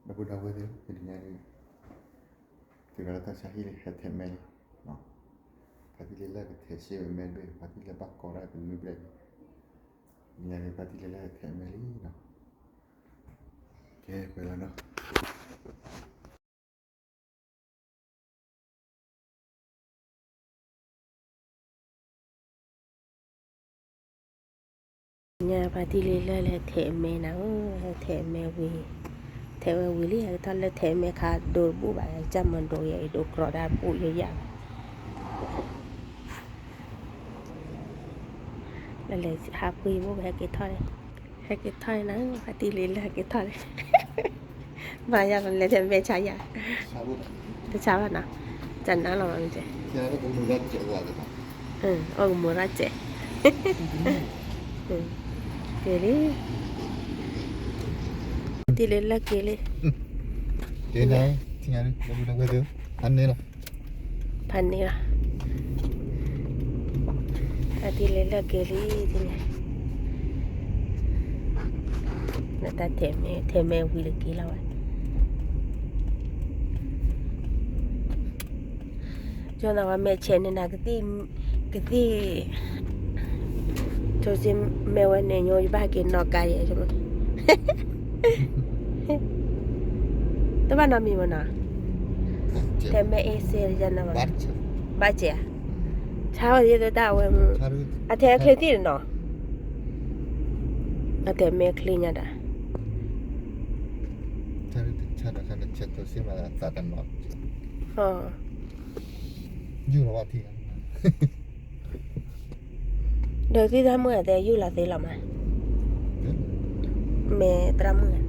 ဒီပုၢ်ဒီဝဲၢ်သ့ၣ်, တနံၤညါအံၤ သုးရ့ၣ်လီၤတၢ်ဆါဟံၣ်လံ ဟဲထဲးမဲလံ, ဖါတံၢ်လံလၢကထဲးစ့ဝဲမဲတဘ့ၣ်, ဖါတံၢ်လံဘၣ်ကိးတၢ်တနွံဘျဲၣ်လံ, တနံၤညါအံၤ ဖါတံၢ်လံလၢဟဲထဲးမဲလံနီၤ, ကဲပှဲၤလီၤနီၤ. ညါဖါတံၢ်လံလၢလဲၤထဲးမဲနၤဧၢ, ဟဲထဲးမဲဝံၤ, ထဲးဝဲဝံၤလံ ဟဲကထီၣ်လၢထဲးမဲခါဒိတဘူၣ်ဘၣ်, ကစၢ်မၤဒိးယဲအံၤဒိးကြီတၢ်ဘူၣ်ယဲယၤဘၣ်, လၢလဲၤဟးပှ့ၤဘိၣ် ဟဲက့ၤထီၣ်န့ၣ်, ဟဲက့ၤထီၣ်န့ၣ်နၤ, ဖါတံၢ်လံလၢဟဲက့ၤထီၣ်န့ၣ် မၤယါလီၤ လဲၤထဲးမဲဆါယၤ, တဆါဘၣ်နီၤ, တၢ်နါလီၤမးန့ၣ်, အိၣ်ကမူၤရၣ်စဲး, က့ၤလံ, တံၢ်လံလၢက့ၤလံ, ဖါန့ၢ်လီၤ, ဖါန့ၢ်လီၤ, ဖါတံၢ်လံလၢက့ၤလံ, တၢ်ထဲးမဲ ထဲးမဲဝံၤလၢက့ၤလီၤဝဲ ကၠီနၤဝဲမဲာ်ဆဲးန့ၣ်နၤ, ကသံၣ်, ကသံၣ်, ကၠီစ့မဲာ်ဝဲန့ၣ်ညိ ယဘၣ်က့ၤနီၣ်ကါယဲ, တဘၣ်နီတမံၤမးနီၤ, ထဲးမဲအ့စ့ယနၤဝဲ, ဘၣ်စဲးဧါ, ဆါဝဲယဲတဒၣ်ဝဲ, အထဲချ့သံၣ်န့ၣ်နီၤ, အထဲးမဲချ့ညါဒၣ် ဒီးသံၣ်သရၣ်မုၣ်အတဲ ယူၢ်လီၤသ့လီၤမး, မဲာ်သရၣ်မုၣ်,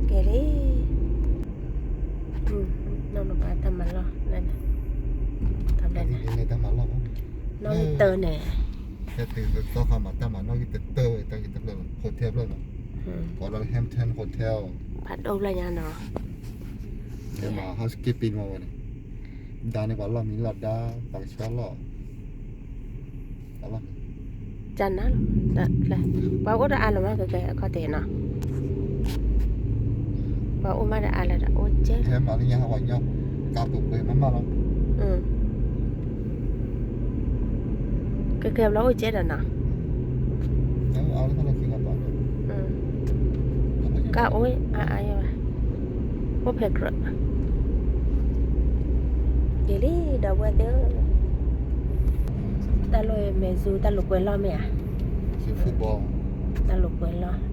ကဲလံ, နီၢ်နပၢ်တၢ်မၤလီၢ်, နီၢ်တၢ်န့ၣ်, ဟဲတုၤသီခါမၤတၢ်မၤနီၣ်ဂံၢ်တတၢၢ်ဝဲ တၢ်ဂ့ၢ်တဖျၢၣ်လီၤ, hotel ဖျၢၣ်လီၤ, ကိးလၢ Hampton Hotel, ဖးဒိၣ်ဖျၢၣ်ညါနီၤ, ကဲမၤ housekeeping မးဝဲန့ၣ်, ဒါန့ၣ်ပှၤလီၢ်မံလီၢ်ဒါ, ပှၤကဆှီလီၢ် ကနၤလီၤ, ပှၤအိၣ်ဒီးအါလီၤမး ကကဲအခီၣ်ထံးနီၤ, ပှၤအိၣ်မးဒီးအါလီၤဒီးအိၣ်ကဲ, ဟဲမၤလၢညါဟးဝဲညီ, ကါပှဲၤပှဲၤမးမးလီၤ, ကကဲဘျီအိၣ်ကဲဒီးနီၤ, ကအိၣ်အါအါယဲဘၣ်, အိၣ်ဖဲကြၢး, က့ၤလံ ဒီပုၢ်ဝဲၢ်သ့ၣ်ဧၢ, တၢ်လိၣ်မဲာ်ဆူ တၢ်လိာ်ကွဲလီၢ်မ့ၢ်ဧါ, တၢ်လိာ်ကွဲလီၢ်